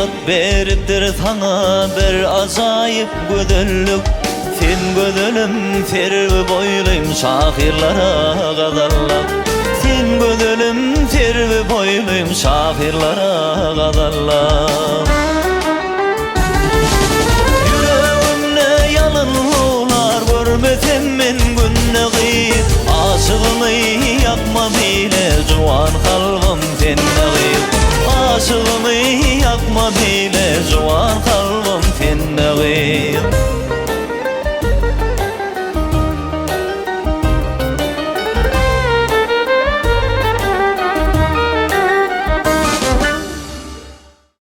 Tebigat beripdir saňa bir ajaýyp gözellik Sen gözelim serwi boýlym şahyrlara gazallap Sen gözelim serwi boýlym şahyrlara gazallap Ýüregimde ýalyn lowlar görmesem men günde gyz Aşygyňy ýakma beýle juwan kalbym sende gyz Aşygyňy.